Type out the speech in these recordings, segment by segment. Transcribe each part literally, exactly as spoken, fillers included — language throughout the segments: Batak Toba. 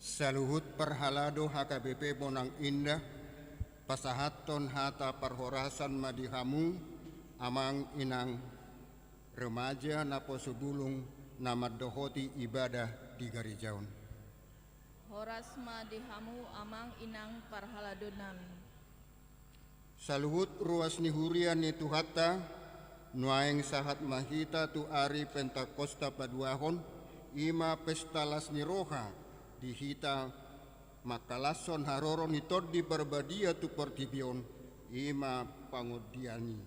Saluhut parhalado H K B P Bonang Indah, pasahathon hata parhorasan ma di hamu, amang inang remaja naposobulung na mandohoti ibadah di gareja on. Horas ma di hamu amang inang parhalado nami. Saluhut ruas ni huria ni Tuhanta, nuaeng sahat ma hita tu ari Pentakosta paduahon, i ma pesta las ni roha di hita mangkalashon haroro ni Tondi Parbadia tu portibi on, i ma pangondian i.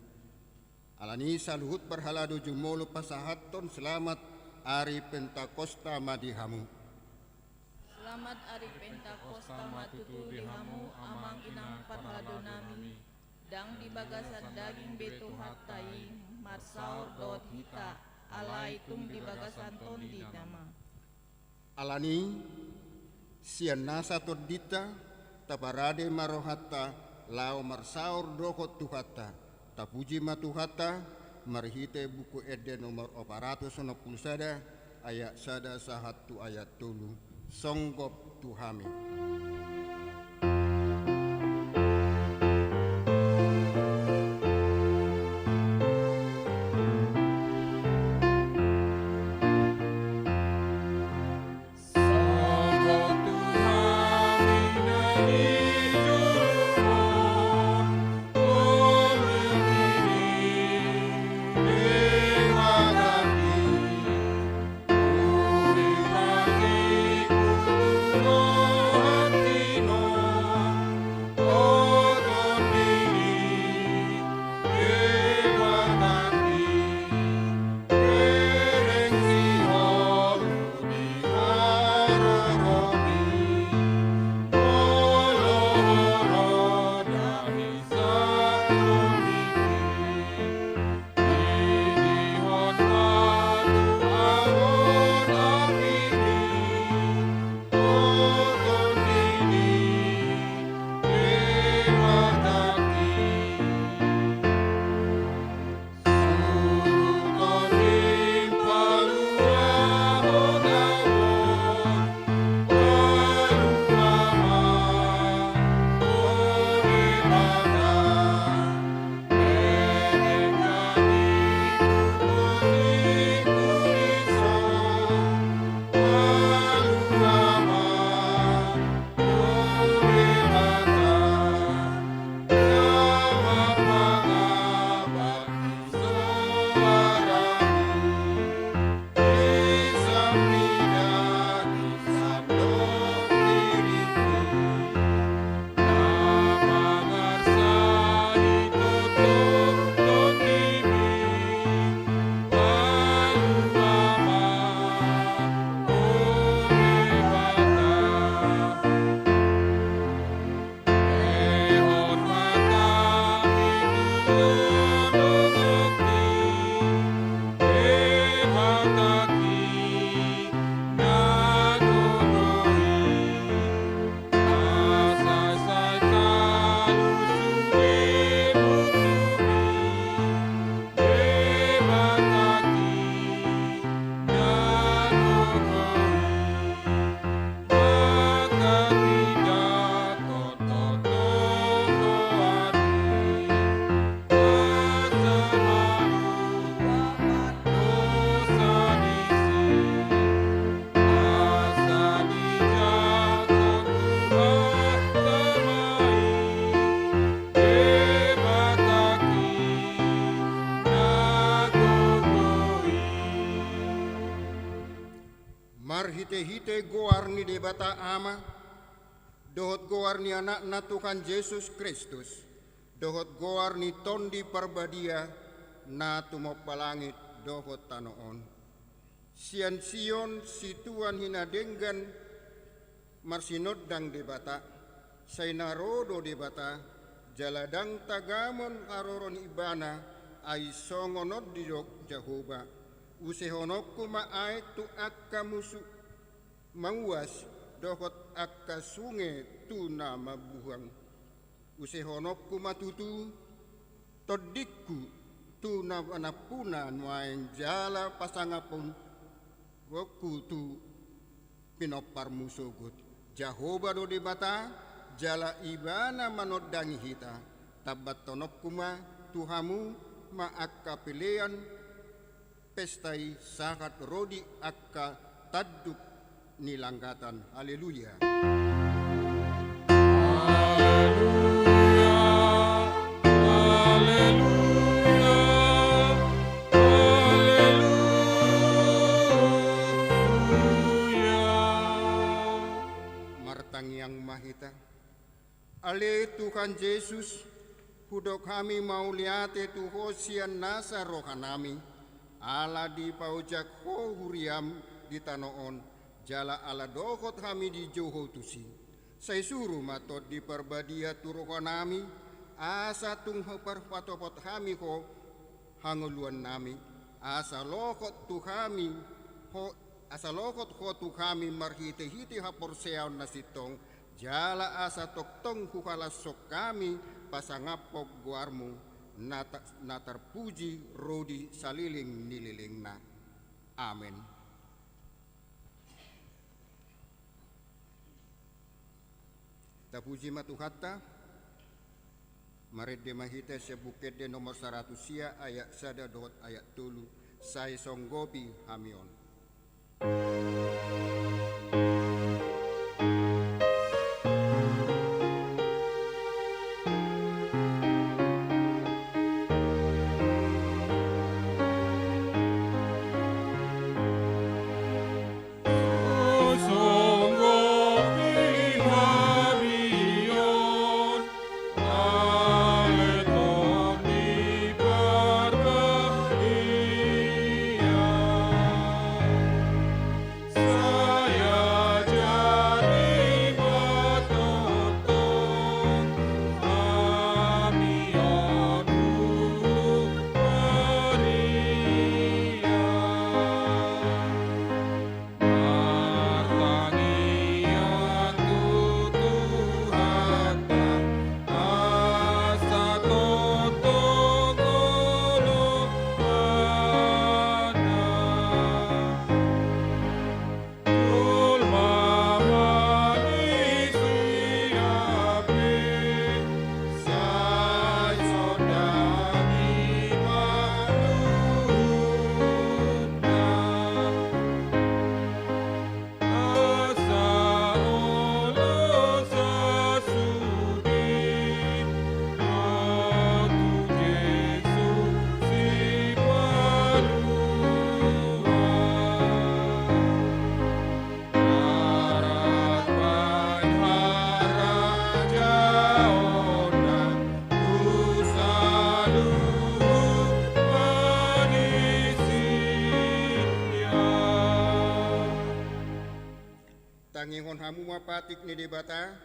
Alani i saluhut parhalado jumolo pasahathon selamat ari Pentakosta ma di hamu. Selamat ari Pentakosta ma tutu di hamu amang inang parhalado nami. Ndang di bagasan daging be Tuhanta i marsaor dohot hita, alai tung di bagasan Tondina ma. Alani i, sian nasa tondinta, taparade ma rohanta laho marsaor dohot Tuhanta. Tapuji ma Tuhanta, marhite Buku Ende nomor opat ratus onom pulu sada, ayat sada sahat tu ayat tolu. Songgop tu hami. Marhitehite goar ni Debata Ama, dohot goar ni Anakna Tuhan Jesus Kristus, dohot goar ni Tondi Parbadia na tumompa langit dohot tano on. Sian Sion situan hinadenggan marsinondang Debata, sai na ro do Debata, jala ndang tagamon haroro ni Ibana, ai songon on didok Jahowa. Usehononku ma aek tu angka musu mauas, dohot angka sunge tu na mambuhang. Usehononku ma tutu tondingku tu na manampuna nuaeng jala pasangaponku tu pinomparmu sogot. Jahowa do Debata, jala Ibana manondangi hita. Tambathonon ma tu hamu ma angka pelean pesta i sahat ro di angka tanduk ni langgatan. Haleluya. Haleluya, haleluya, haleluya. Martangiang ma hita. Ale Tuhan Jesus, hudok hami mauliate tu Ho sian nasa rohanami, ala dipaojak Ho huriaM di tano on, jala ala dohot hami dijou Ho tusi. Sai suru ma Tondi Parbadia tu rohanami, asa tung parpatopot hami Ho hangoluannami, asa lohot tu hami Ho, asa lohot Ho tu hami marhitehite haporseaon na sintong, jala asa tongtong huhalashon hami pasangaphon goarMu na ta-, na tarpuji ro di saleleng ni lelengna. Amen. Tapuji ma Tuhanta. Marende ma hita sian Buku Ende nomor saratus sia, ayat sada dohot ayat tolu. Sai songgopi hami on. Martangiang tu Tuhanta, asa tongtong holongna. Jolma manisia pe, sai sondangi ma luhutna. Asa olo sasude ro tu Jesus Sipalua. Harapan harajaonna tu saluhut manisia. Tangihon hamu ma patik ni Debata,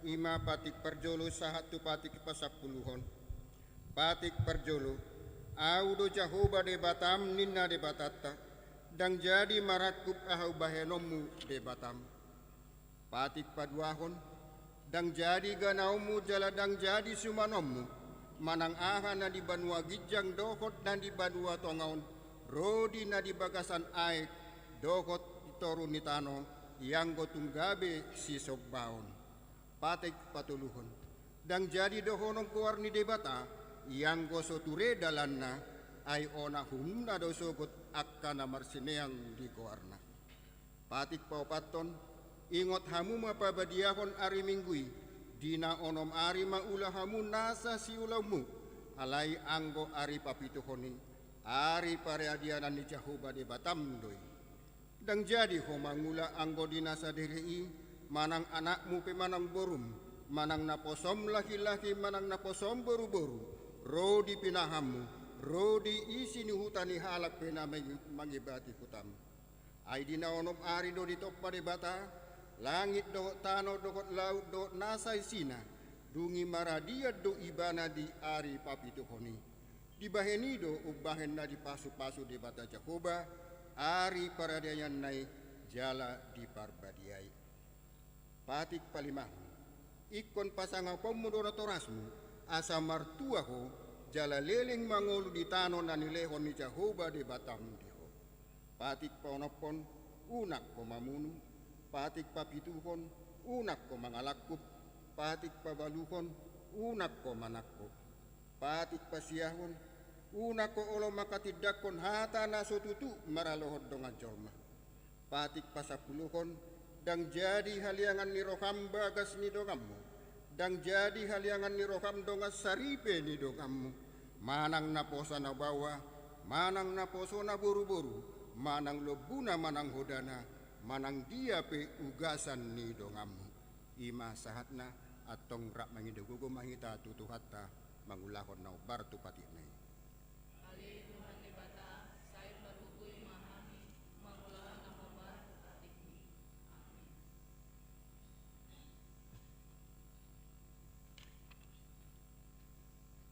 i ma patik parjolo sahat tu patik pasampuluhon. Patik parjolo, Ahu do Jahowa Debatam, ninna Debatanta, ndang jadi marangkup ahu bahenonmu Debatam. Patik paduahon, ndang jadi ganaonmu jala ndang jadi sumanonmu, manang aha na di banua ginjang dohot na di banua tonga on, ro di na di bagasan aek dohot di toru ni tano, ianggo tung gabe sisombaon. Patik patoluhon, ndang jadi dohonon goar ni Debata, ianggo so ture dalanna, ai ona humumna do sogot angka na marsineang di goarna. Patik paopathon, ingot hamu ma pabadiahon ari Minggu i, di na onom ari ma ula hamu nasa siulaonmu, alai anggo ari papituhon i, ari paradianan ni Jahowa Debatam do i. Ndang jadi ho mangula anggo di na sadari i, manang anakmu pe manang borum, manang naposom lahi-lahi manang naposom boru-boru, ro di pinahanmu, ro di isi ni huta ni halak pe na mangi-, mangibati hutam. Ai di na onom ari do ditompa Debata langit dohot tano dohot laut dohot nasa isina, dung i maradian do Ibana di ari papituhon i. Dibahen i do umbahen na dipasu-pasu Debata Jahowa ari paradiananna i jala diparbadiai. Patik palimahon, ingkon pasangaponmu do natorasmu, asa martua ho, jala leleng mangolu di tano na nilehon ni Jahowa Debatam di ho. Patik paonomhon, unang ho mamunu. Patik papituhon, Unang ho mangalangkup, patik pabaluhon, unang ho manangko. Patik pasiahon, unang ho olo manghatindanghon hata na so tutu maralohon dongan jolma. Patik pasampuluhon, ndang jadi haliangan ni roham bagas ni donganmu, ndang jadi haliangan ni roham dongan saripe ni donganmu, manang naposo na baoa, manang naposo na boruboru, manang lombuna manang hodana, manang dia pe ugasan ni donganmu. I ma sahatna, antong rap mangido gogo ma hita tu Tuhanta, mangulahon na hombar tu patikna i. Ale Tuhan Debata, sai marhutei ma hami mangulahon na hombar tu patikmi. Amin.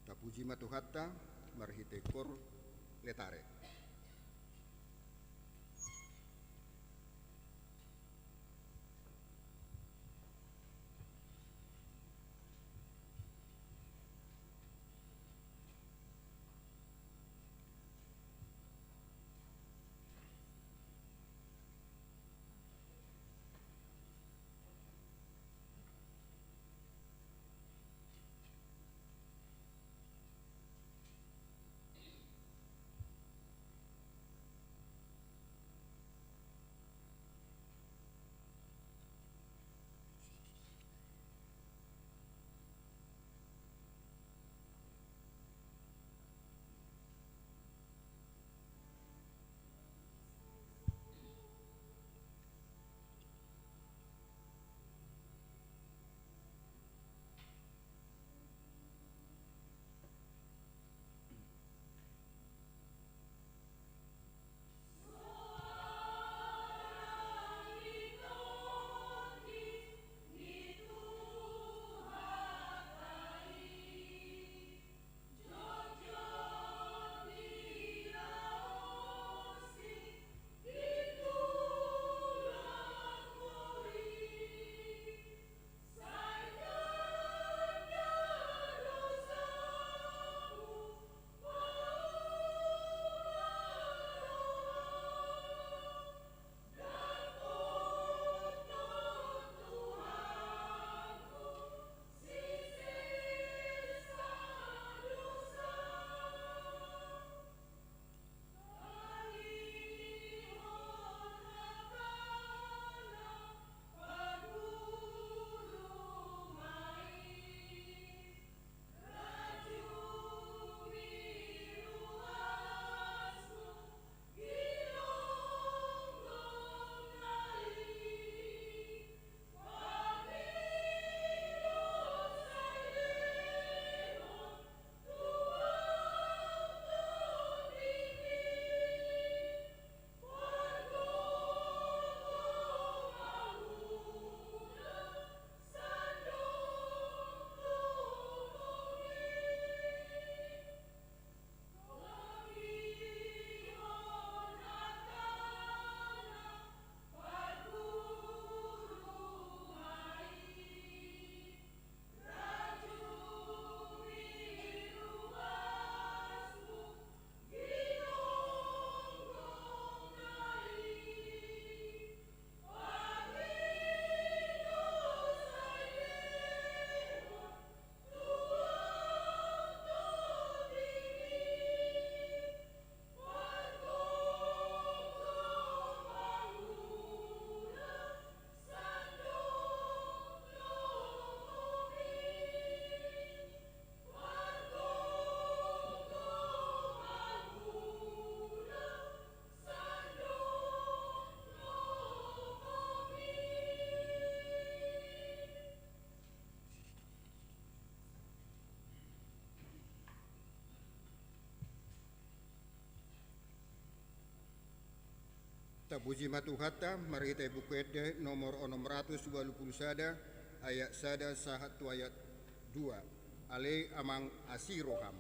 Tapuji ma Tuhanta, marhite kor letare. Tapuji ma Tuhanta, marhite Buku Ende nomor onom ratus ualu pulu sada, ayat sada sahat tu ayat dua. Ale Amang, asi roham.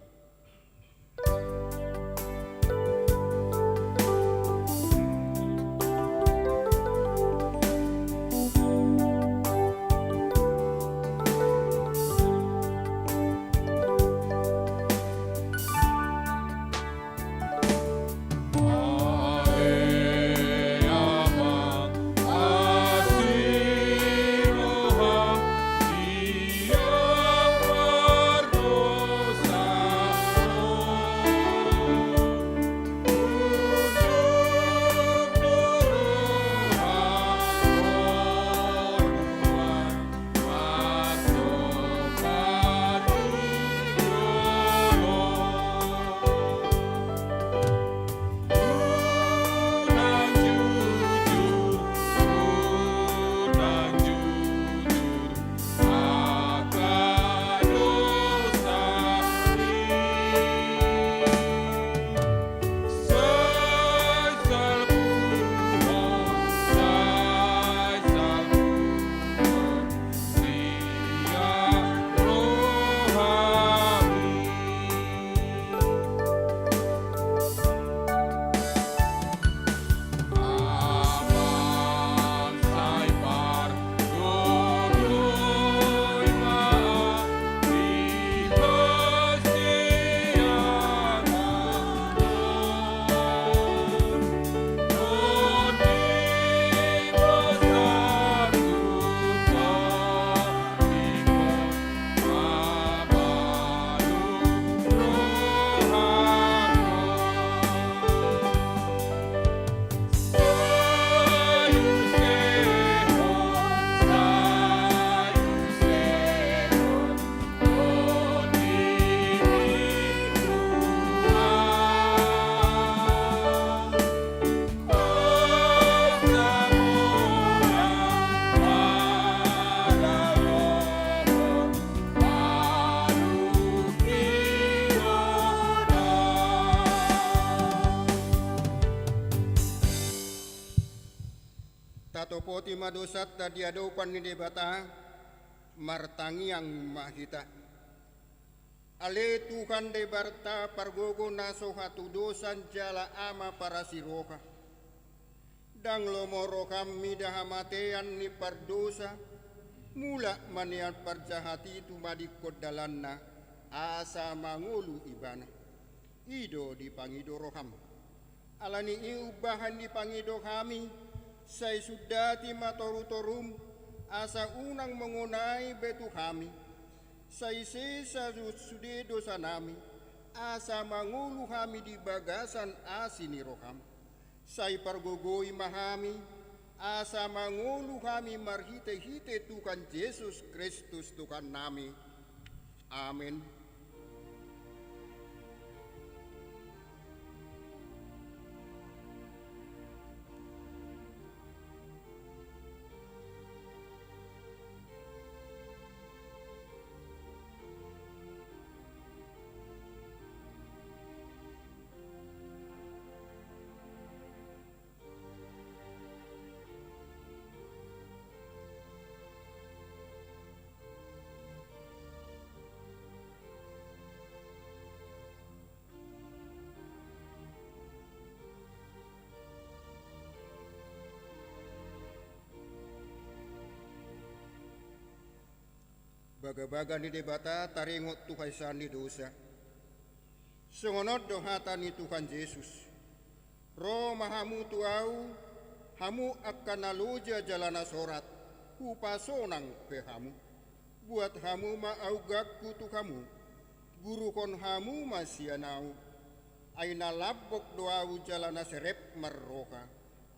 Poti ma dosanta di adopan ni Debata, martangiang ma hita. Ale Tuhan Debata pargogo na so hatudosan jala Ama parasi roha. Ndang lomo roham mida hamatean ni pardosa, mulak ma nian parjahat i tumadingkon dalanna, asa mangolu ibana. I do dipangido roham. Alani i umbahen dipangido hami, sai sundati ma torutorum, asa unang mangonai be tu hami. Sai sesa sude dosanami, asa mangolu hami di bagasan asi ni roham. Sai pargogoi ma hami, asa mangolu hami marhitehite Tuhan Jesus Kristus Tuhannami. Amen. Bagabaga ni Debata taringot tu haisaan ni dosa. Songon on do hata ni Tuhan Jesus: Ro ma hamu tu Ahu, hamu angka na loja jala na sorat, hupasonang pe hamu. Buat hamu ma augangku tu hamu, guruhon hamu ma sian Ahu. Ai na lambok do Ahu jala na serep marroha,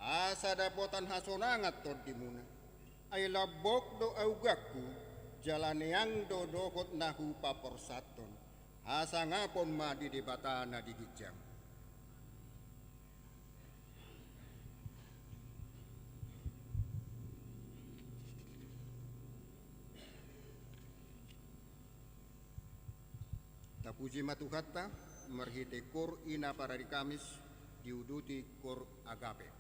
asa dapotan hasonangan tondimuna. Ai lambok do augangku, jala neang do dohot na hupaporsathon. Hasangapon ma di Debata na di ginjang. Tapuji ma Tuhanta, marhite kor i na parari Kamis, diuduti kor Agape.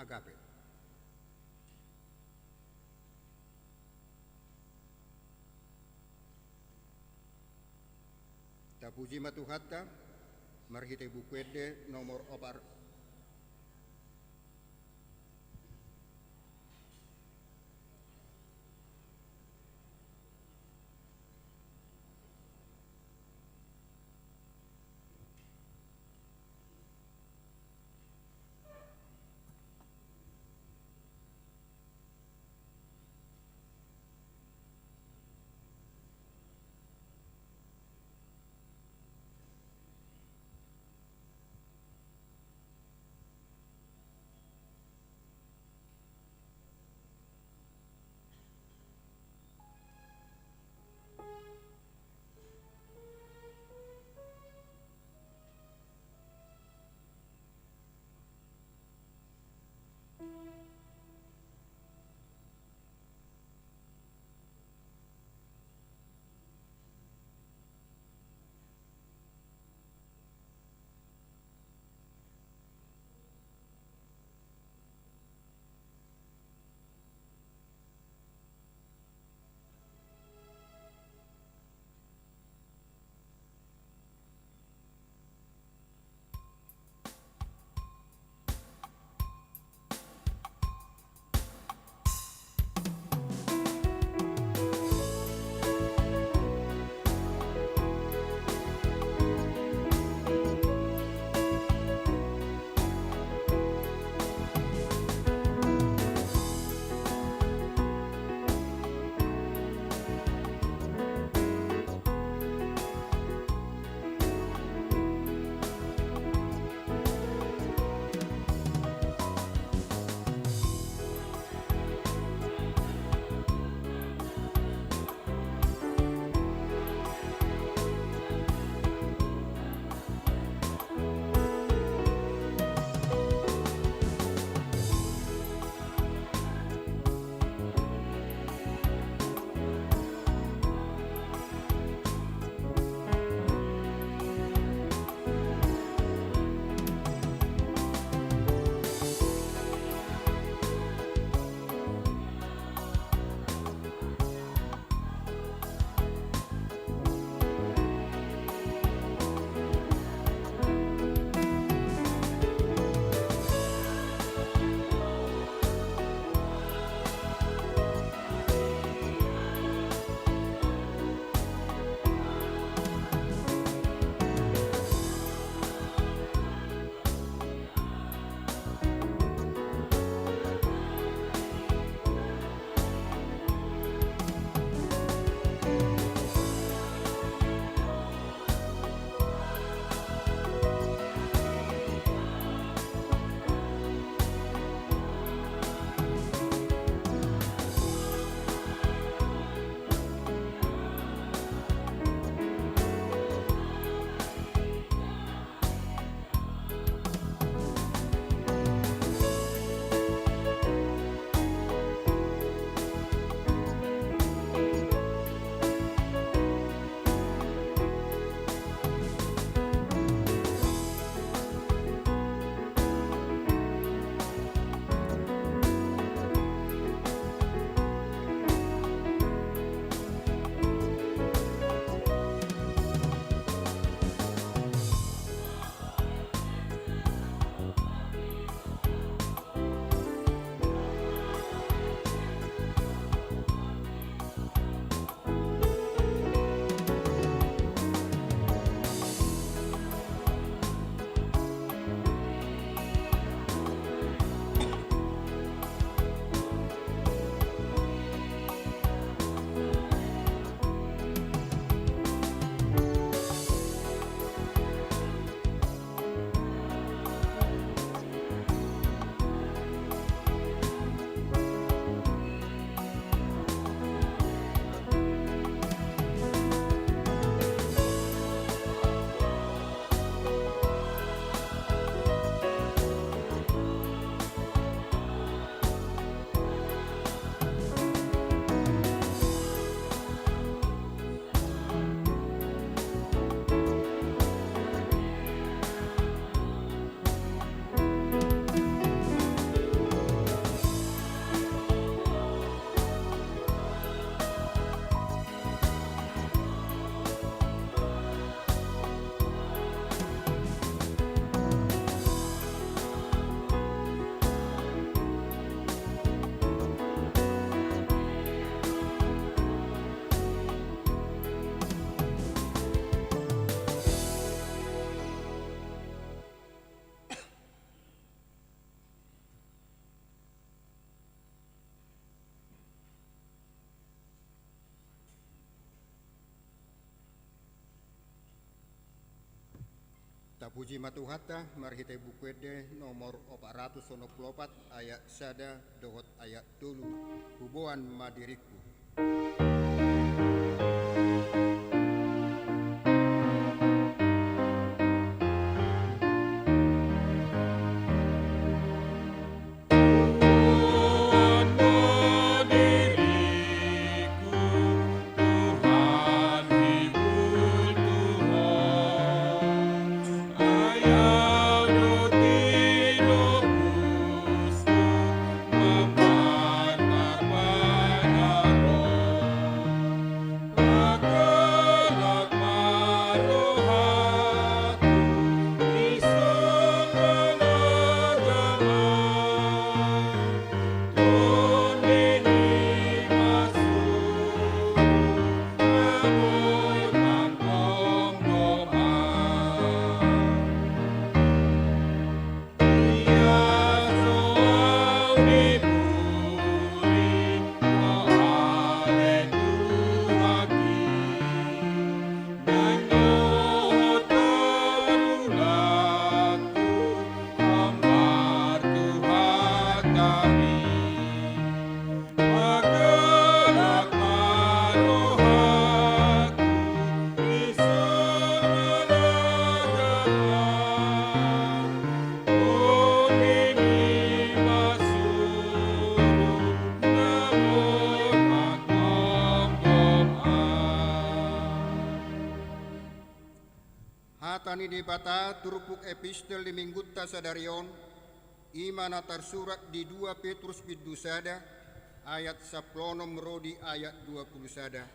Kape. Tapuji ma Tuhanta, marhite Buku Ende nomor opat. Tapuji ma Tuhanta marhite Buku Ende nomor opat ratus onom pulu opat ayat sada dohot ayat tolu. Huboan ma diringku. Hata ni Debata turpuk epistel di Minggunta sadari on, i ma na tarsurat di dua Petrus bindu sada ayat sampulu onom ro di ayat dua pulu sada.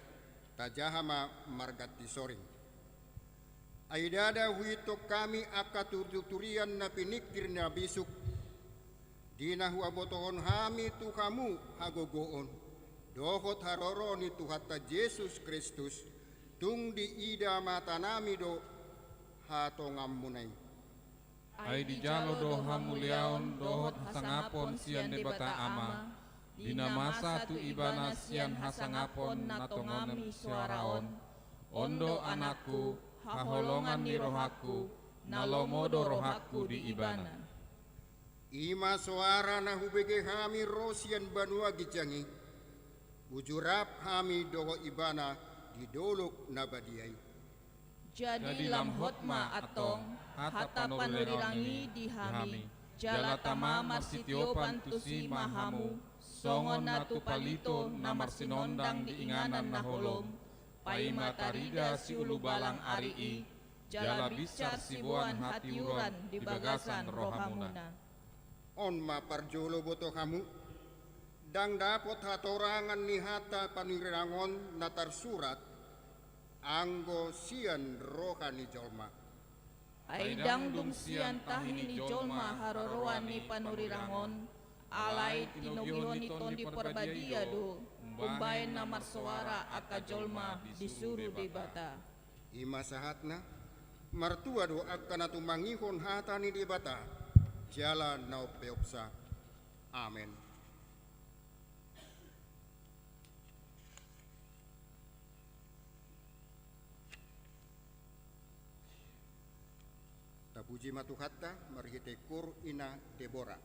Tajaha ma marganti soring. Ai ndada huihuthon hami angka turturian na piningkir na bisuk, di na hubotohon hami tu hamu hagogoon dohot haroro ni Tuhanta Jesus Kristus, tung diida matanami do hatongamuna i. Ai dijalo do hamuliaon dohot hasangapon sian Debata Ama, di na masa tu Ibana sian hasangapon na tongon ni soara on: On do Anakku, haholongan ni rohangku, na lomo do rohangku di Ibana. I ma soara na hubege hami ro sian banua ginjang i, uju rap hami dohot Ibana di dolok na badia i. Jadi lam hot ma antong hata panurirang i di hami, jala tama marsitiopan tusi ma hamu, songon na tu palito na marsinondang di inganan na holom, paima tarida siulubalang ari i, jala binsar siboan hatiuron di bagasan rohamuna. On ma parjolo boto hamu, ndang dapot hatorangan ni hata panurirang on na tarsurat, anggo sian roha ni jolma. Ai ndang dung sian tahi ni jolma haroroan ni panurirang on, alai tinogihon ni Tondi Parbadia do umbahen na marsoara angka jolma disuru Debata. I ma sahatna, martua do angka na tumangihon hata ni Debata, jala na umpeopsa. Amen. Tapuji ma Tuhanta marhite koor Ina Debora.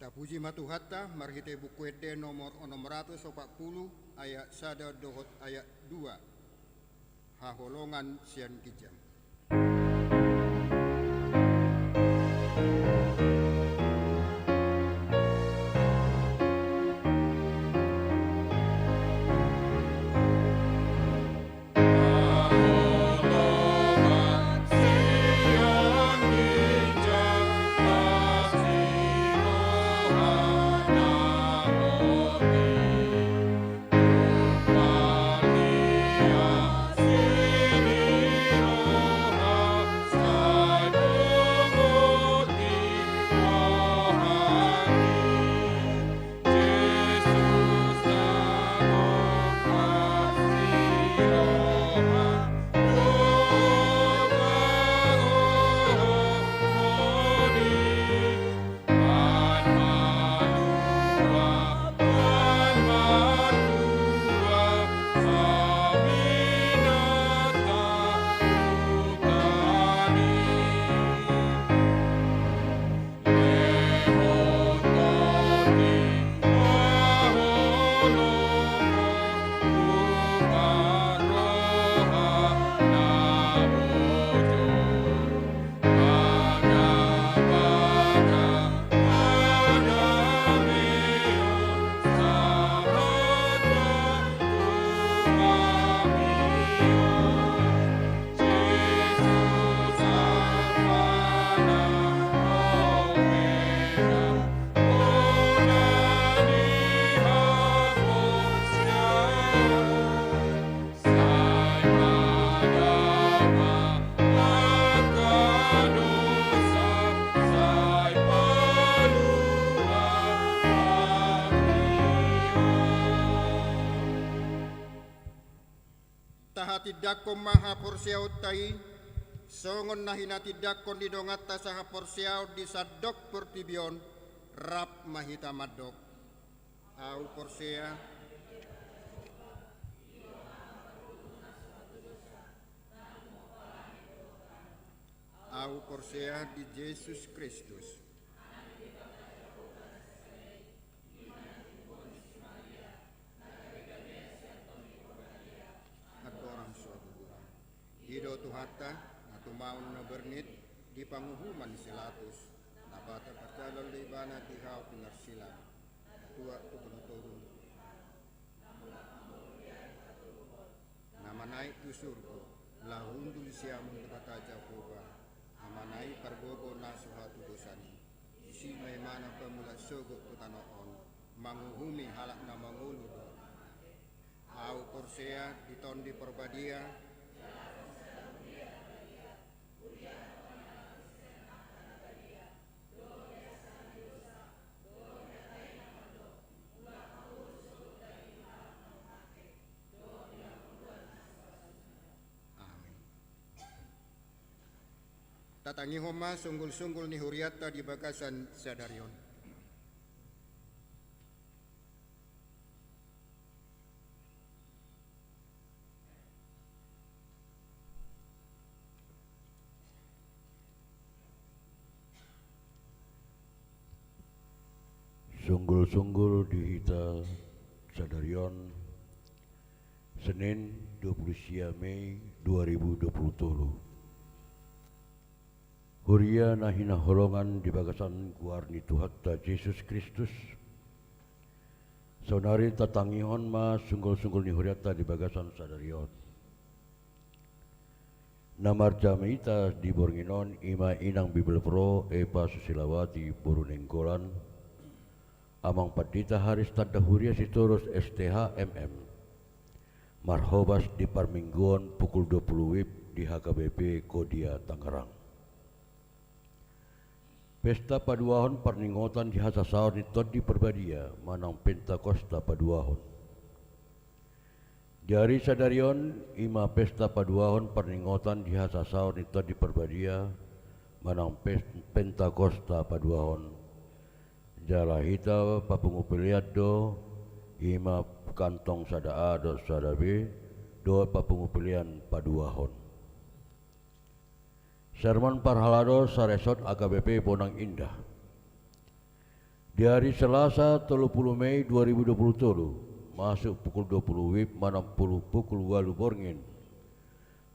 Tapuji ma Tuhanta marhite Buku Ende nomor onom ratus opat pulu ayat sada dohot ayat dua. Haholongan sian ginjang. Tahatindangkon ma haporseaonta i, songon na hinatindangkon ni donganta sahaporseaon di sandok portibi on. Rap ma hita mandok: Ahu porsea. Ahu porsea di Jesus Kristus. Andorang so haduduran. I do Tuhanta, na tumaon na bernit di panguhuman ni si Latus, na patar parjalo do Ibana di hau pinarsilang, na tuat tu panutupon. Na manaek tu surgo, laho hundul siamun Debata Jahowa, Amana i pargogo na so hatudosan i. Disi ma Ibana pamulaan sogot tu tano on, manguhumi halak na mangolu dohot. Ahu porsea di Tondi Parbadia. Amin. Tatangihon ma sunggul-sunggul ni hurianta di bagasan sadari on. Sunggul-sunggul di hita sadari on, Senin, dua puluh sia Mei dua ribu dua puluh tolu. Huria na hinaholongan di bagasan goar ni Tuhanta Jesus Kristus, saonari tatangihon ma sunggul-sunggul ni hurianta di bagasan sadari on. Na marjamita ita di borngin on i ma Inang Bibelvrouw Eva Susilawati boru Nainggolan, Amang Pandita Haris Tanda Huria Sitorus, S T H, M M, marhobas di parmingguon pukul dua puluh WIB di H K B P Kodia Tangerang. Pesta paduahon parningotan di hasasaor ni Tondi Parbadia manang Pentakosta paduahon. Di ari sadari on, i ma pesta paduahon parningotan di hasasaor ni Tondi Parbadia manang pes-, Pentakosta paduahon. Jala hita papungu pelean do, i ma kantong sada A dohot sada B, dohot papungu pelean paduahon. Sermon parhalado, Saresort A K B P Bonang Indah. Di ari Selasa tolu pulu Mei dua ribu dua pulu tolu, masuk pukul dua pulu WIB manang pukul ualu borngin,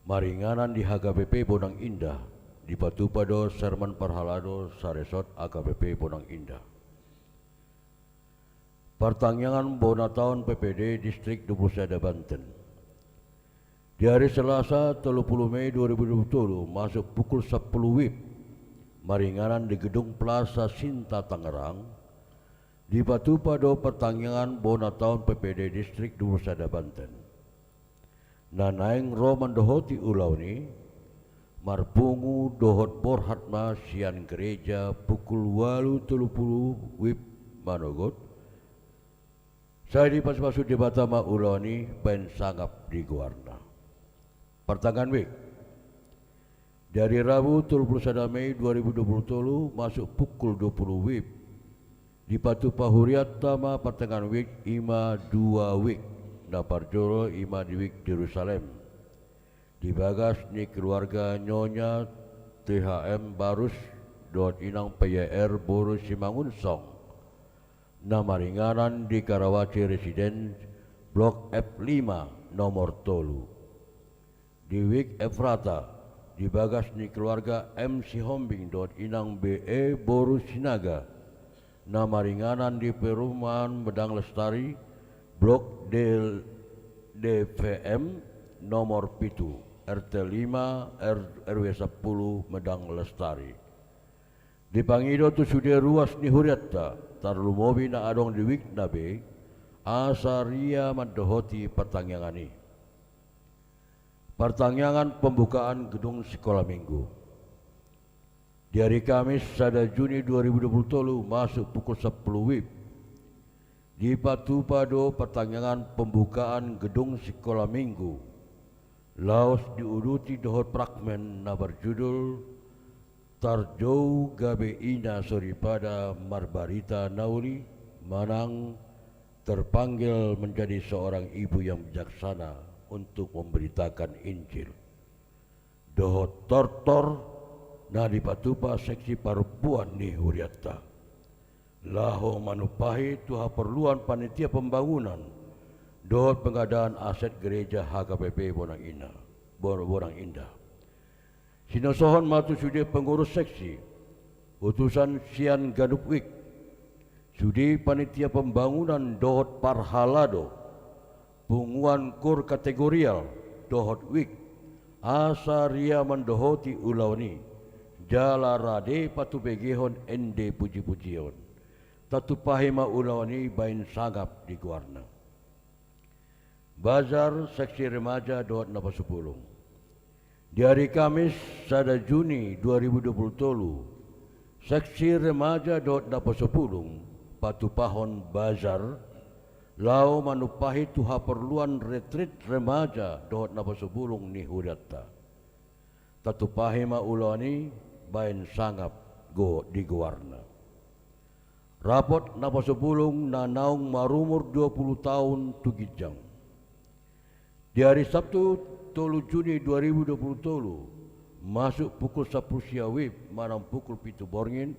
maringanan di H K B P Bonang Indah, dipatupa do sermon parhalado saresort H K B P Bonang Indah. Partangiangan bona taon P P D Distrik dua pulu sada Banten. Di ari Selasa tolu pulu Mei dua ribu dua pulu tolu, masuk pukul sampulu WIB, maringanan di Gedung Plaza Sinta Tangerang, dipatupa do partangiangan bona taon P P D Distrik dua pulu sada Banten. Na naeng ro mandohoti ulaon i, marpungu dohot borhat ma sian gereja pukul ualu tolu pulu WIB manogot, sai dipasupasu Debata ma ulaon i baen sangap di goarna. Partangiangan WIB. Di ari Rabu tolu pulu sada Mei dua ribu dua pulu tolu, masuk pukul dua pulu WIB, dipatupa hurianta ma partangiangan WIB, i ma dua WIB. Na parjolo i ma di WIB Jerusalem, di bagas ni keluarga Nyonya T H M Barus dohot Inang P Y R boru Simangunsong, na maringanan di Karawaci Residence, Blok F lima, nomor tolu. Di WIB Efrata, di bagas ni keluarga M Sihombing dohot Inang B E boru Sinaga, na maringanan di Perumahan Medang Lestari, Blok D, D V M, nomor pitu, R T lima, R-, R W sampulu, Medang Lestari. Dipangido tu sude ruas ni hurianta, tarlumobi na adong di WIB na be, asa ria mandohoti partangiangan i. Partangiangan pembukaan gedung sikola minggu. Di ari Kamis sada Juni dua ribu dua pulu tolu, masuk pukul sampulu WIB, dipatupa do partangiangan pembukaan gedung sikola minggu, laos diuduti dohot fragmen na marjudul Tarjou Gabe Ina Soripada Marbarita Na Uli, manang Terpanggil Menjadi Seorang Ibu yang Bijaksana untuk Memberitakan Injil, dohot tortor na dipatupa seksi parompuan ni hurianta, laho manumpahi tu haporluan panitia pembangunan dohot pengadaan aset gereja H K B P Bonang Indah, Bo-, Bonang Indah. Sinosohon ma tu sude pengurus seksi, utusan sian ganup WIB, sude panitia pembangunan dohot parhalado, punguan kur kategorial dohot WIB, asa ria mandohoti ulaon i, jala rade patubegehon ende pujipujion. Tatumpahi ma ulaon i baen sangap di goarna. Bazar seksi remaja dohot naposubulung. Di ari Kamis sada Juni dua ribu dua pulu tolu, seksi remaja dohot naposubulung patupahon bazar, laho manumpahi tu haporluan retrit remaja dohot naposubulung ni hurianta. Tatumpahi ma ulaon i baen sangap go-, di goarna. Rapot naposubulung na naung marumur dua pulu taon tu ginjang. Di ari Sabtu tolu Juni dua ribu dua pulu tolu, masuk pukul sampulu sia WIB manang pukul pitu borngin,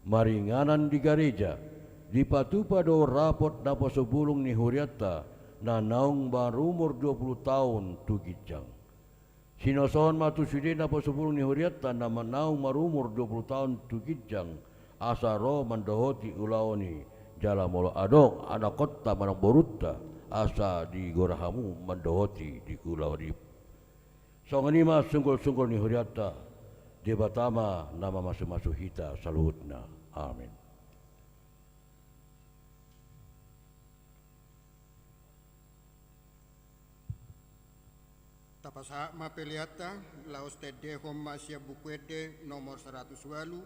maringanan di gareja, dipatupa do rapot naposubulung ni hurianta na naung marumur dua pulu taon tu ginjang. Sinosohon ma tu sude naposubulung ni hurianta na ma-, naung marumur dua pulu taon tu ginjang, asa ro mandohoti ulaon i, jala molo adong anakhonta manang borunta, asa digora hamu mandohoti di ulaon i. Songon i ma sunggulsunggul ni hurianta, Debata ma na mamasumasu hita saluhutna. Amin. Tapasahat ma peleanta, laos taendehon ma sian Buku Ende nomor saratus ualu,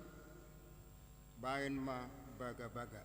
baen ma bagabaga.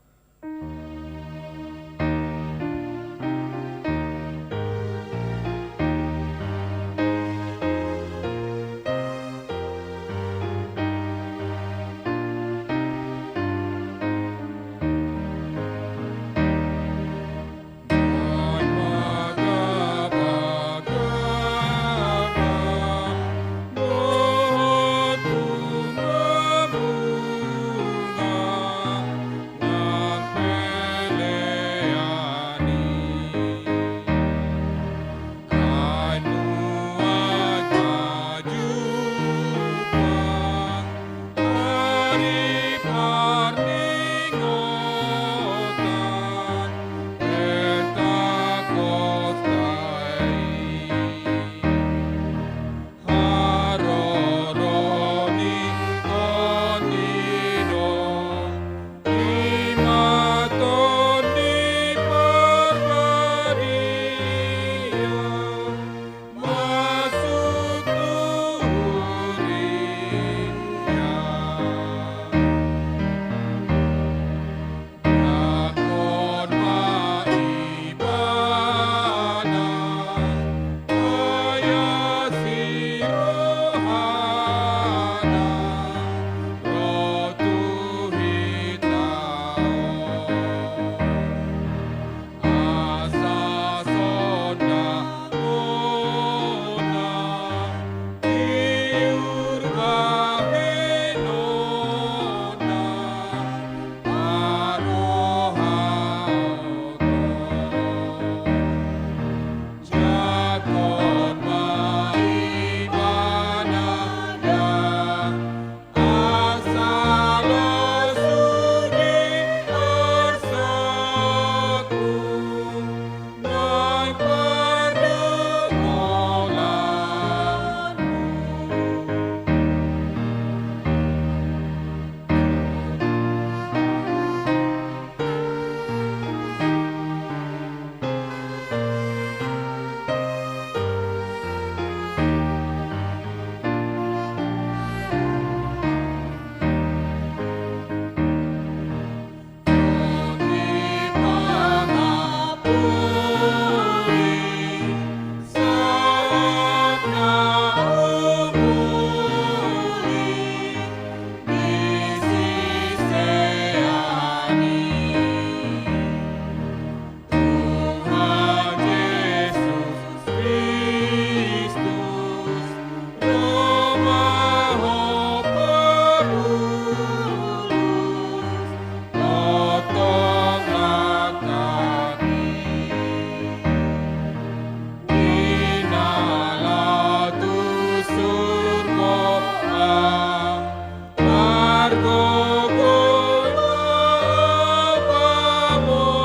Gogo ma pamonang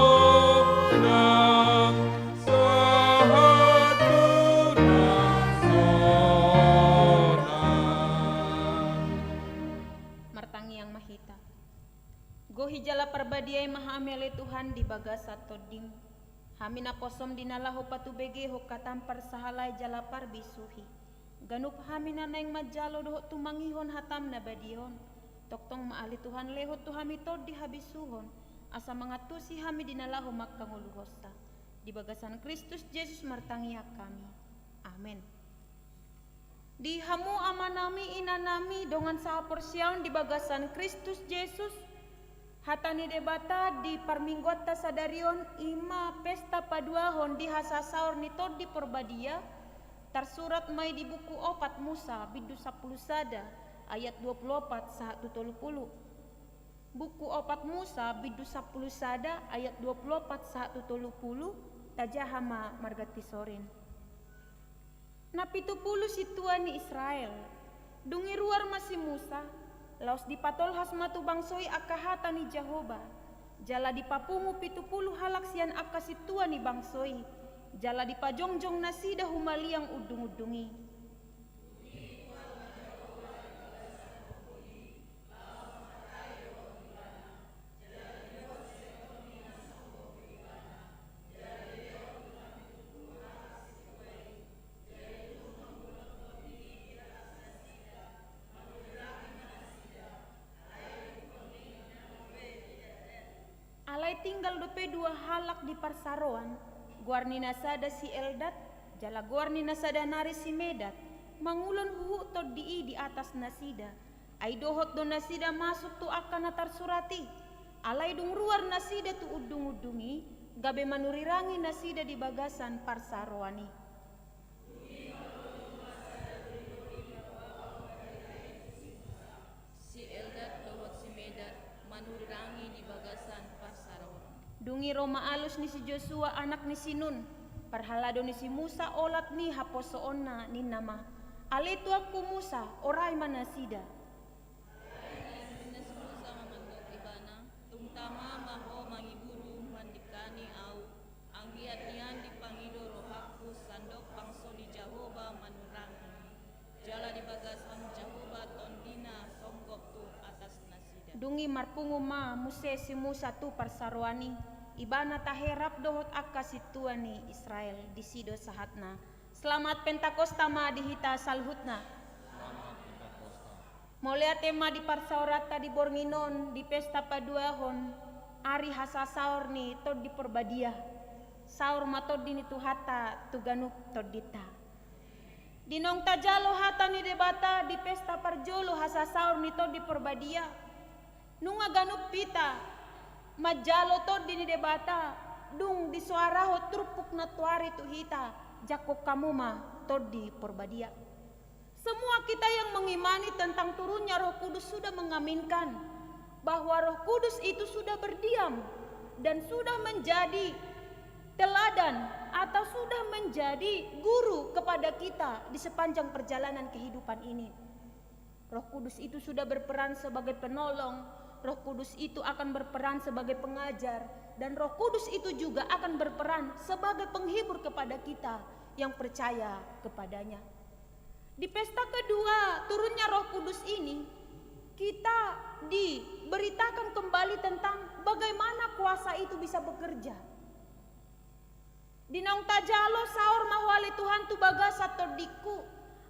sahat tu na sonang. Martangiang ma hita. Gohi jala parbadia i ma hami ale Tuhan di bagasan Tondim. Hami naposom di na laho patubegehon hatam parsahalai jala parbisuhi. Ganup hami na naeng manjalo dohot tumangihon hatam na badia on. Tongtong ma ale Tuhan lehon tu hami tondi habisuhon, asa mangantusi hami di na laho mangkangoluhonsa. Di bagasan Kristus Jesus martangiang hami. Amen. Di hamu amanami, inanami, dongan sahaporseaon di bagasan Kristus Jesus, hata ni Debata di parmingguanta sadari on i ma pesta paduahon di hasasaor ni Tondi Porbadia, tarsurat ma i di buku opat Musa, bindu sampulu sada, ayat dua pulu opat sahat tu tolu pulu. Buku opat Musa, bindu sampulu sada, ayat dua pulu opat sahat tu tolu pulu, tajaha ma marganti sorin. Na pitu pulu sintua ni Israel. Dung i ruar ma si Musa, laos dipatolhas ma tu bangso i angka hata ni Jahowa. Jala dipapungu pitu pulu halak sian angka sintua ni bangso i. Jala dipajongjong nasida humaliang undungundung i. Alai tinggal dope dua halak di parsaroan, goar ni na sada si Eldad, jala goar ni na sada nari si Medad, mangulon huhut tondi i di atas nasida. Ai dohot do nasida masuk tu angka na tarsurat i. Alai dung ruar nasida tu undungundung i, gabe manurirangi nasida di bagasan parsaroan i. Si Eldad dohot si Medad manurirangi di bagasan parsaroan. Dung i ro ma alus ni si Josua anak ni si Nun, parhalado ni si Musa olat ni haposoonna, ninna ma: Ale tuanku Musa, orai ma nasida. Ninna si Musa ma mandok ibana: Tung tama ma ho mangiburu mandingkani ahu, anggiat nian dipangido rohangku sandok bangso ni Jahowa manurirangi. Jala di bagasan Jahowa tondina songgop tu atas nasida. Dung i marpungu ma muse si Musa tu parsaroan i, ibana tahe rap dohot angka sintua ni Israel. Disi do sahatna. Selamat Pentakosta ma di hita saluhutna. Mauliate ma di parsaoranta di borngin on, di pesta paduahon ari hasasaor ni Tondi Porbadia. Saor ma Tondi ni Tuhanta tu ganup tondinta. Di naung tajalo hata ni Debata di pesta parjolo hasasaor ni Tondi Porbadia, nunga ganup hita manjalo Tondi ni Debata, dung disoarahon turpuk nantoari tu hita, jangkon hamu ma Tondi Porbadia. Semua kita yang mengimani tentang turunnya Roh Kudus sudah mengaminkan bahwa Roh Kudus itu sudah berdiam dan sudah menjadi teladan atau sudah menjadi guru kepada kita di sepanjang perjalanan kehidupan ini. Roh Kudus itu sudah berperan sebagai penolong, Roh Kudus itu akan berperan sebagai pengajar, dan Roh Kudus itu juga akan berperan sebagai penghibur kepada kita yang percaya kepada-Nya. Di pesta kedua turunnya Roh Kudus ini, kita diberitakan kembali tentang bagaimana kuasa itu bisa bekerja. Di naung tajalo, saor ma ho ale Tuhan tu bagasan tondingku,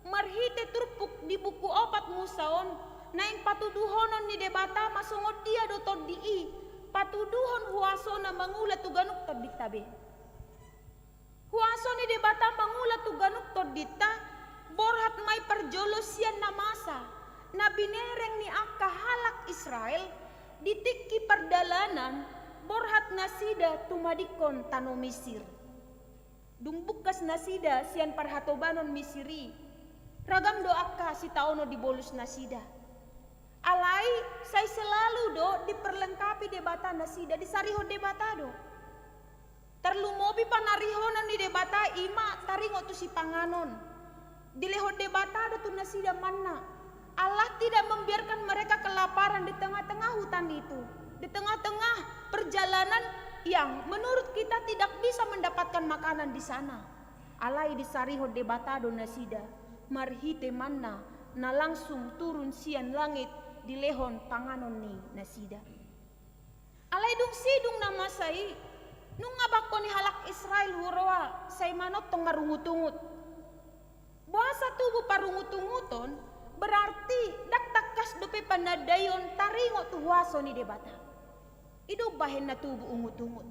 marhite turpuk di buku opat Musa on, naeng patuduhonon ni Debata ma songon dia do tondi i, patuduhon huasona mangula tu ganup tondinta be. Huaso ni Debata mangula tu ganup tondinta, borhat ma i parjolo sian na masa, na binereng ni angka halak Israel, di tingki pardalanan, borhat nasida tumadingkon tano Misir. Dung bungkas nasida sian parhatobanon Misir i, ragam do angka sitaonon dibolus nasida. Alai, sai selalu do diperlengkapi Debata nasida, disarihon Debata do. Tarlumobi panarihonon ni Debata i ma taringot tu sipanganon. Dilehon Debata do tu nasida manna. Allah tidak membiarkan mereka kelaparan di tengah-tengah hutan itu, di tengah-tengah perjalanan yang menurut kita tidak bisa mendapatkan makanan di sana. Alai disarihon Debata do nasida marhite manna na langsung turun sian langit dilehon panganon ni nasida. Alai dung sidung na masa i, nunga bangko ni halak Israel huroha sai manongtong marungut-ungut. Boasa tubu parungut-unguton? Berarti ndang tangkas dope panandaion taringot tu huaso ni Debata. I do umbahen na tubu ungut-ungut.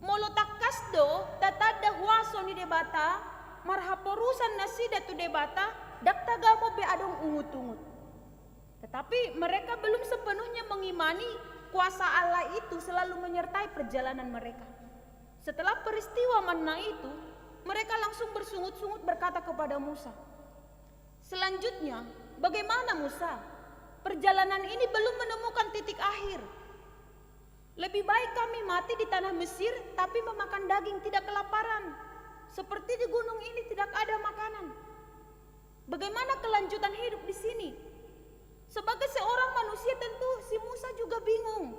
Molo tangkas do tatanda huaso ni Debata, marhaporusan nasida tu Debata, ndang tagamon be adong ungut-ungut. Tetapi mereka belum sepenuhnya mengimani kuasa Allah itu selalu menyertai perjalanan mereka. Setelah peristiwa manna itu, mereka langsung bersungut-sungut berkata kepada Musa, "Selanjutnya, bagaimana, Musa? Perjalanan ini belum menemukan titik akhir. Lebih baik kami mati di tanah Mesir, tapi memakan daging tidak kelaparan, seperti di gunung ini tidak ada makanan." Bagaimana kelanjutan hidup di sini? Sebagai seorang manusia, tentu si Musa juga bingung.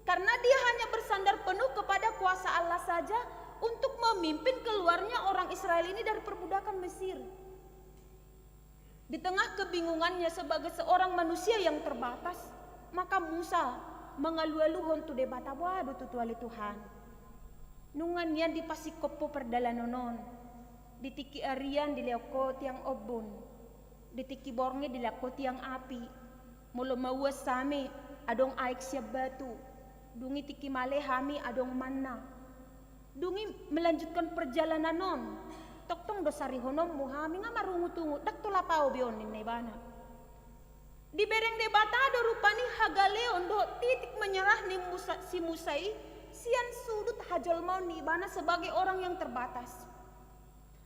Karena dia hanya bersandar penuh kepada kuasa Allah saja untuk memimpin keluarnya orang Israel ini dari perbudakan Mesir. Di tengah kebingungannya sebagai seorang manusia yang terbatas, maka Musa mangalualuhon tu Debata, "Boha do tutu ale Tuhan? Nunga nian dipasingkop Ho pardalanan on. Di tingki arian dilehon Ho tiang ombun, di tingki borngin dilehon Ho tiang api. Molo mauas hami, adong aek sian batu. Dung i tingki male hami, adong manna. Dung i melanjutkan perjalanan on, tongtong do sarihononmu hami, nga marungut-ungut, ndang tolap Ho be on," ninna ibana. Dibereng Debata do rupani hagaleon dohot titik menyerah ni Musa, si Musa i, sian sudut hajolmaon ni ibana sebagai orang yang terbatas.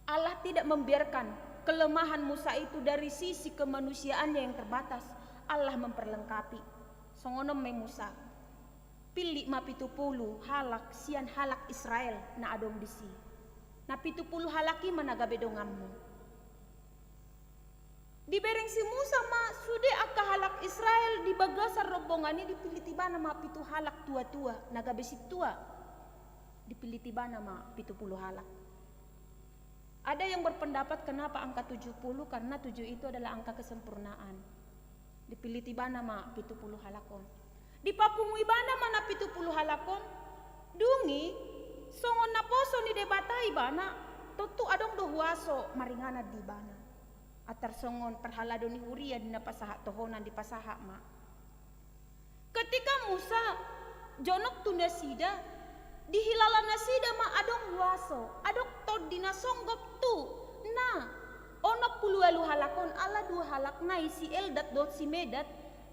Allah tidak membiarkan kelemahan Musa itu dari sisi kemanusiaannya yang terbatas. Allah memperlengkapi. Songon on ma i Musa. Pillit ma pitu pulu halak sian halak Israel na adong disi. Na pitu pulu halak i ma na gabe donganmu. Dibereng si Musa ma sude angka halak Israel di bagasan rombongan i, dipillit ibana ma pitu halak tua-tua, na gabe sintua. Dipillit ibana ma pitu pulu halak. Ada yang berpendapat kenapa angka tujuh puluh, karena tujuh itu adalah angka kesempurnaan. Dipillit ibana ma pitu pulu halak on. Dipapungu ibana ma na pitu pulu halak on. Dung i, songon naposo ni Debata ibana, tontu adong do huaso maringanan di ibana. Antar songon parhalado ni huria di na pasahat tohonan dipasahat ma. Ketika Musa jonok tu nasida, dihilala nasida ma adong huaso, adong tondi na songgop tu na onom pulu ualu halak on, ala dua halak nai, si Eldad dohot si Medad,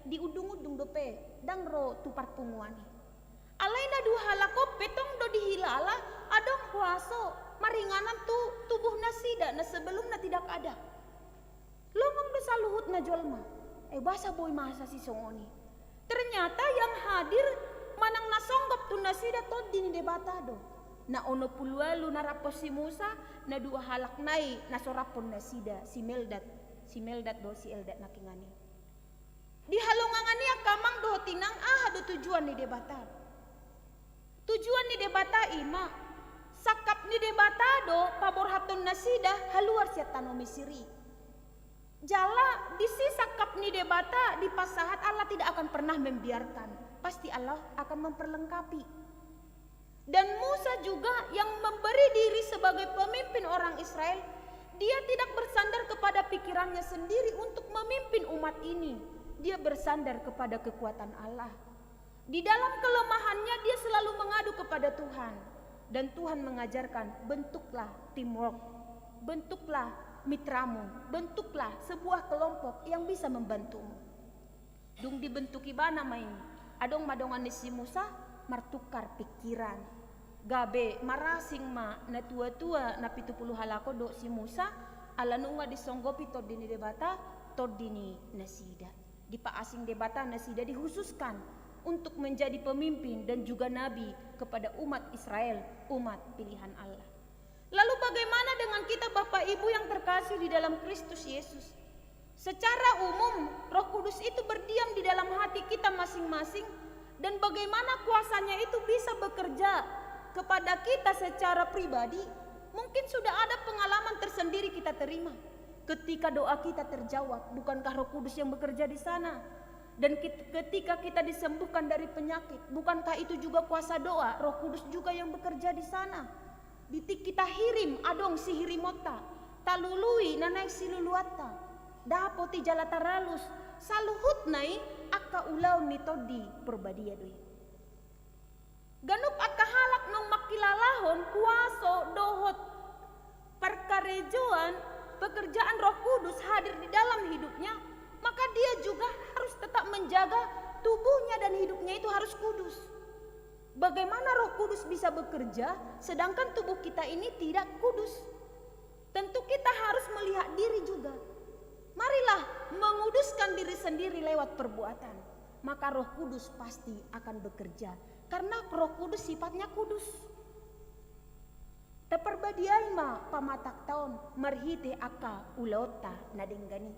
diundung-undung dope, ndang ro tu parpunguan i. Alai na dua halak on pe tong do dihilala adong huaso maringanan tu tubuh nasida na sebelumna tidak ada. Longong do saluhutna jolma. Eh, boasa boi masa sisongon i? Ternyata yang hadir manang na songgop tu nasida tondi ni Debata do. Na onom pulu ualu na rap si Musa, na dua halak nai na so rap nasida, si Meldad, si Meldad dohot si Eldad nangkiningan i. Di halongangan i angka amang dohot inang, aha do tujuan ni Debata? Tujuan ni Debata i ma, sangkap ni Debata do paborhaton nasida haluar sian tano Misir i. Jala disi sangkap ni Debata dipasahat, Allah tidak akan pernah membiarkan. Pasti Allah akan memperlengkapi. Dan Musa juga yang memberi diri sebagai pemimpin orang Israel, dia tidak bersandar kepada pikirannya sendiri untuk memimpin umat ini. Dia bersandar kepada kekuatan Allah. Di dalam kelemahannya, dia selalu mengadu kepada Tuhan. Dan Tuhan mengajarkan, bentuklah teamwork, bentuklah mitramu, bentuklah sebuah kelompok yang bisa membantumu. Dung dibentuk ibana ma i, adong ma dongan ni si Musa martukar pikiran. Gabe marasing ma na tua-tua na pitu pulu halak on dohot si Musa, ala nunga disonggopi tondi ni Debata tondi ni nasida. Dipaasing Debata nasida, dikhususkan untuk menjadi pemimpin dan juga nabi kepada umat Israel, umat pilihan Allah. Lalu bagaimana dengan kita, Bapak Ibu yang terkasih di dalam Kristus Yesus? Secara umum, Roh Kudus itu berdiam di dalam hati kita masing-masing, dan bagaimana kuasanya itu bisa bekerja kepada kita secara pribadi, mungkin sudah ada pengalaman tersendiri kita terima. Ketika doa kita terjawab, bukankah Roh Kudus yang bekerja di sana? Dan kit-, ketika kita disembuhkan dari penyakit, bukankah itu juga kuasa doa? Roh Kudus juga yang bekerja di sana. Di tingki tahirim adong sihirimonta, talului na naeng siluluanta, dapot i jala taralus, saluhutna i angka ulaon ni Tondi Porbadia do i. Ganup angka halak naung mangkilalahon kuaso dohot parkarejoan, pekerjaan Roh Kudus hadir di dalam hidupnya, maka dia juga harus tetap menjaga tubuhnya dan hidupnya itu harus kudus. Bagaimana Roh Kudus bisa bekerja sedangkan tubuh kita ini tidak kudus? Tentu kita harus melihat diri juga. Marilah menguduskan diri sendiri lewat perbuatan, maka Roh Kudus pasti akan bekerja, karena Roh Kudus sifatnya kudus. Taparbadiai ma pamatangta on marhite angka ulaonta na denggan i.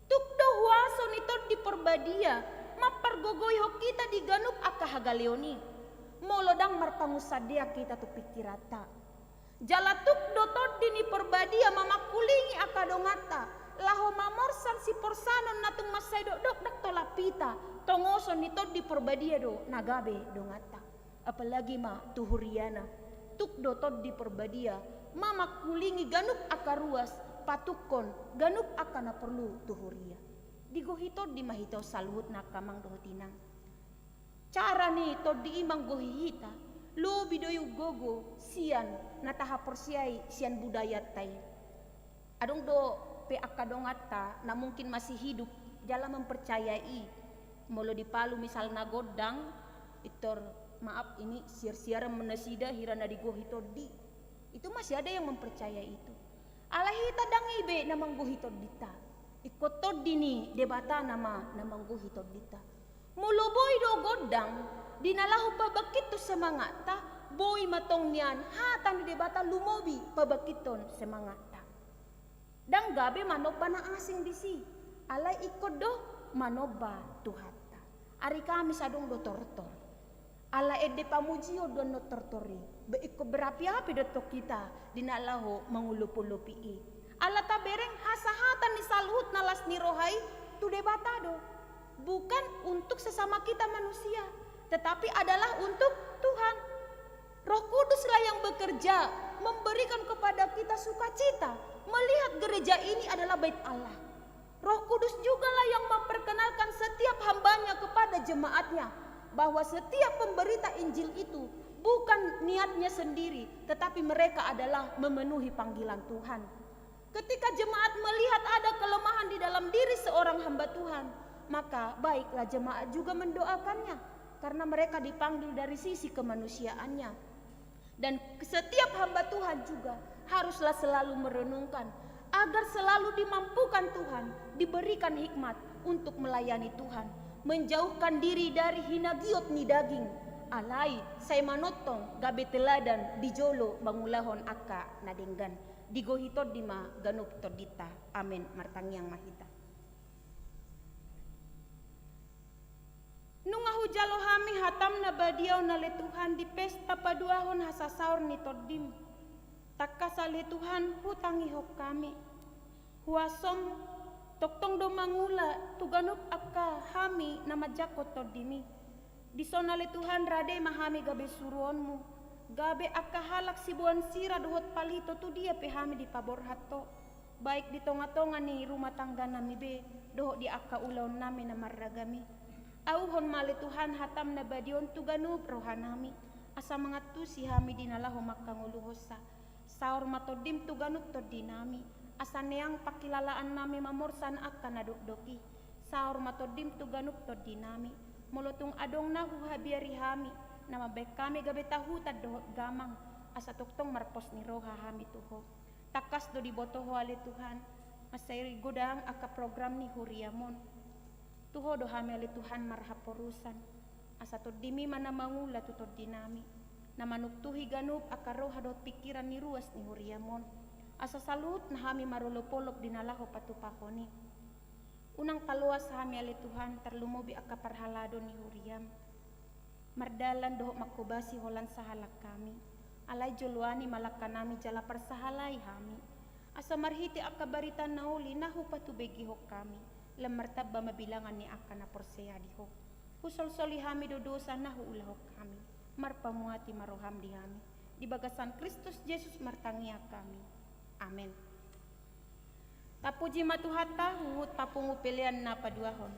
Tuk do huaso ni Tondi Porbadia mampargogoihon hita di ganup angka hagaleon i, molo ndang marpangunsandean hita tu pingkiranta. Jala tuk do Tondi ni Porbadia mamangkulingi angka donganta, laho mamorsan siporsanon na tung mansai dokdok ndang tolap hita, tongoson ni Tondi Porbadia do na gabe donganta. Apalagi ma tu huriana, tuk do Tondi Porbadia mamangkulingi ganup angka ruas, patungkon ganup angka na porlu tu huria. Digohi Tondi ma hita on saluhutna angka amang dohot inang. Cara ni Tondi i manggohi hita, lobi do i umgogo sian na tahaporseai sian budayanta i. Adong dope angka donganta na mungkin masih hidup jala mempercayai i. Molo di Palu misalna gondang, pintor, maaf, ini siar-siaran ma nasida hira na digohi Tondi. Itu masih ada yang mempercayai itu. Alai hita ndang i be na manggohi tondinta. Ingkon Tondi ni Debata nama na manggohi tondinta. Molo boi do gondang, di na laho pabangkithon semangatta, boi ma tong nian hata ni Debata lumobi pabangkithon semangatta. Ndang gabe manomba na asing disi, alai ingkon do manomba Tuhanta. Ari Kamis adong do tortor. Ala ende pamujion do annon tortor i, be ingkon berapi-api do tong hita di na laho mangolop-olopi i. Ala tabereng hasahatan ni saluhut na las ni roha i tu Debata do. Bukan untuk sesama kita manusia, tetapi adalah untuk Tuhan. Roh Kuduslah yang bekerja, memberikan kepada kita sukacita, melihat gereja ini adalah bait Allah. Roh Kudus jugalah yang memperkenalkan setiap hambanya kepada jemaatnya, bahwa setiap pemberita Injil itu bukan niatnya sendiri, tetapi mereka adalah memenuhi panggilan Tuhan. Ketika jemaat melihat ada kelemahan di dalam diri seorang hamba Tuhan, maka baiklah jemaat juga mendoakannya, karena mereka dipanggil dari sisi kemanusiaannya. Dan setiap hamba Tuhan juga haruslah selalu merenungkan agar selalu dimampukan Tuhan, diberikan hikmat untuk melayani Tuhan, menjauhkan diri dari hinagiot ni daging, alai sai manongtong gabe teladan di jolo mangulahon angka na denggan. Digohi Tondi ma ganup tondinta. Amen. Martangiang ma hita. Nunga hujalo hami hatam na badia on ale Tuhan di pesta paduahon hasasaor ni Tondim. Tangkas ale Tuhan hutangihon hami. Huasom tongtong do mangula tu ganup angka hami na manjangkon Tondim i. Dison ale Tuhan rade ma hami gabe suruonmu, gabe angka halak siboan sira dohot palito tu dia pe hami dipaborhat Ho. Baik di tonga-tonga ni rumah tangga nami be, dohot di angka ulaon nami na marragam i. Auhon ma ale Tuhan hatam na badia on tu ganup roha nami, asa mangantusi hami di na laho mangkangoluhonsa. Saor ma Tondim tu ganup tondi nami, asa neang pangkilalaan nami mamorsan angka na dokdok i. Saor ma Tondim tu ganup tondi nami, molo tung adong na huhabiari hami, na mambahen hami gabe tahutan dohot gamang, asa tongtong marpos ni roha hami tu Ho. Tangkas do diboto Ho ale Tuhan, mansai godang angka program ni huriam on. Tu Ho do hami ale Tuhan marhaporusan, asa Tondim i ma na mangula tu tondi nami, na manuktuhi ganup angka roha dohot pingkiran ni ruas ni huriam on, asa saluhutna hami marolop-olop di na laho patupahon i. Unang paloas hami ale Tuhan, tarlumobi angka parhalado ni huriam. Mardalan dohot manghobasi holan sahalak hami. Alai joloani ma langkanami jala parsahalai hami. Asa marhite angka barita na uli na hupatubegihon hami, lam martamba ma bilangan ni angka na porsea di Ho. Husolsoli hami do dosa na huulahon hami. Marpamuati ma roham di hami. Di bagasan Kristus Jesus martangiang hami. Amen. Tapuji ma Tuhanta, huhut papungu pelean na paduahon.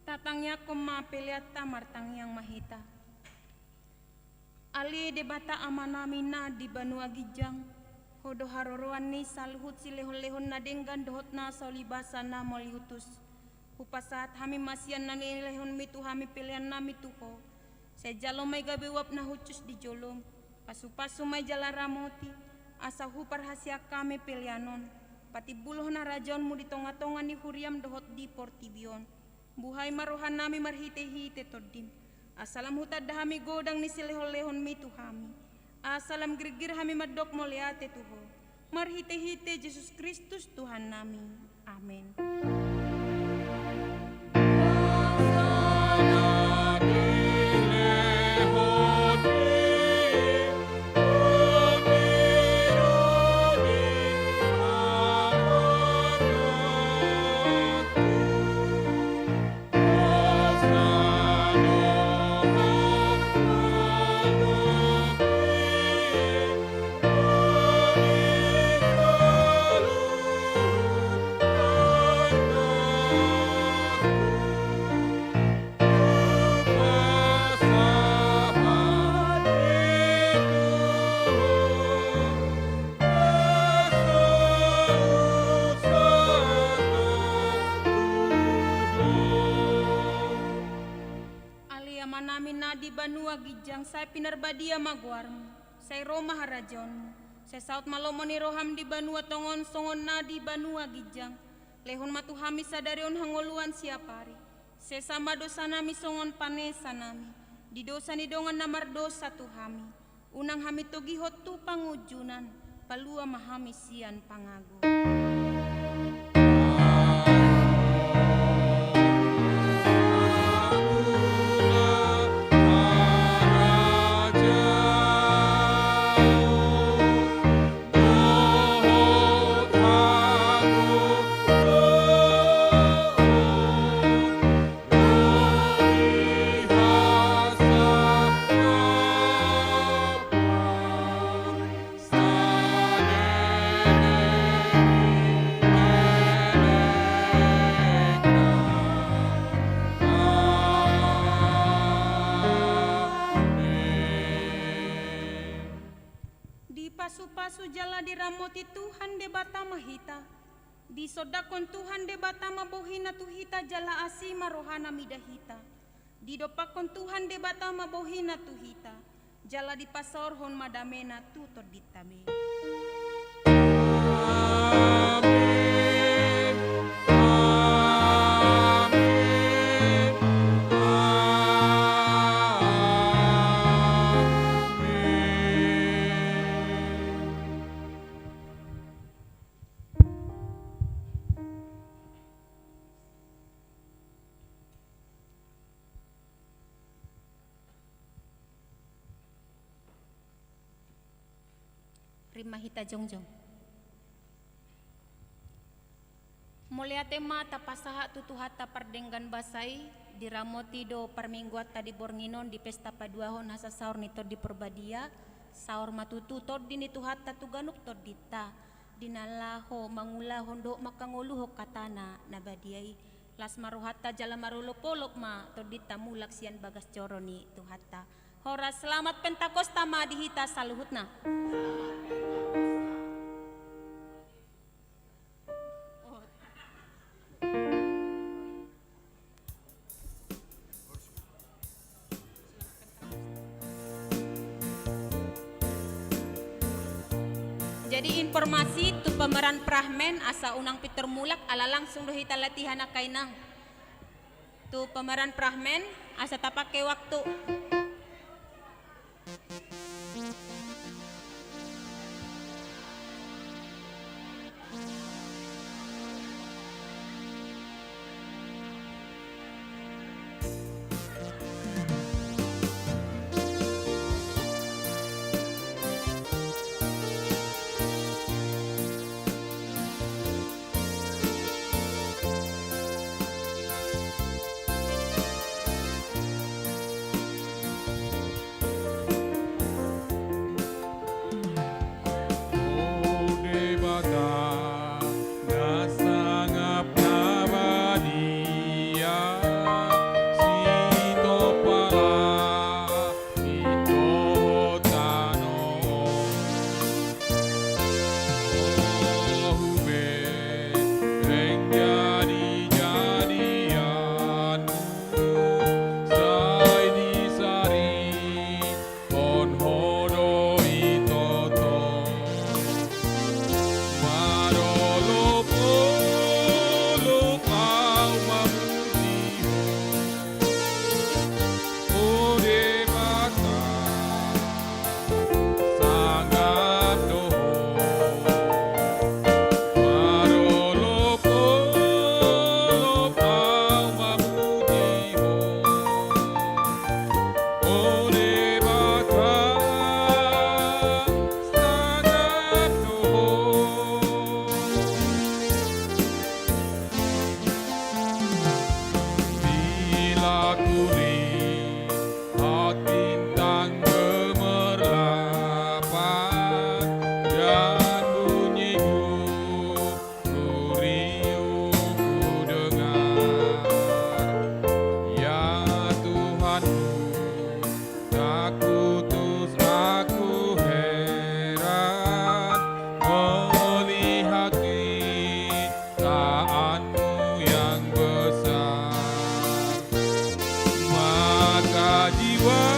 Tatangiangkon ma peleanta. Martangiang ma hita. Ale Debata Amanami na di banua ginjang, Ho do haroroan ni saluhut silehonlehon na denggan dohot na saulibasa na mauliutus. Hupasahat hami ma sian na nilehonmi tu hami peleannami tu Ho. Sai jalo ma i gabe uap na hushus di jolom. Pasupasu ma i jala ramoti, asa huparhaseang hami pelean on. Patimbulhon harajaonmu di tongatonga ni huriam dohot di portibi on. Buhai ma rohanami marhitehite Tondim. Asa lam hutanda hami godang ni silehonlehonmi tu hami. Asa lam girgir hami mandok mauliate tu Ho. Marhitehite Jesus Kristus Tuhannami. Amen. Amanami na di banua ginjang, sai pinarbadia ma goarmu, sai ro ma harajaonmu, sai saut ma lomo ni roham di banua tonga on songon na di banua ginjang. Lehon ma tu hami sadari on hangoluan siapari. Sesa ma dosanami songon panesanami di dosa ni dongan na mardosa tu hami. Unang hami togihon tu pangunjunan, palua ma hami sian pangago. Dipasupasu jala diramoti Tuhan Debata ma hita. Disondangkon Tuhan Debata ma bohina tu hita jala asi ma rohana mida hita. Didompakkon Tuhan Debata ma bohina tu hita, jala dipasaorhon ma damena tu tondinta be. Amin. Amin. Amin. Rima hita jongjong. Mauliate ma tapasahat tu Tuhanta pardenggan basa i, diramoti do parmingguanta di borngin on di pesta paduahon hasasaor ni Tondi Porbadia. Saor ma tutu Tondi ni Tuhanta tu ganup tondinta, di na laho mangulahon dohot mangkaholonghon hatana na badia i. Las ma rohanta jala marolopolop ma tondinta mulak sian bagas joro ni Tuhanta. Horas, selamat Pentakosta ma di hita saluhutna. Jadi informasi tu pameran pramen asa unang pintor mulak, ala langsung do hita latihan angka inang. Tu pameran pramen asa tapake waktu. Adiwa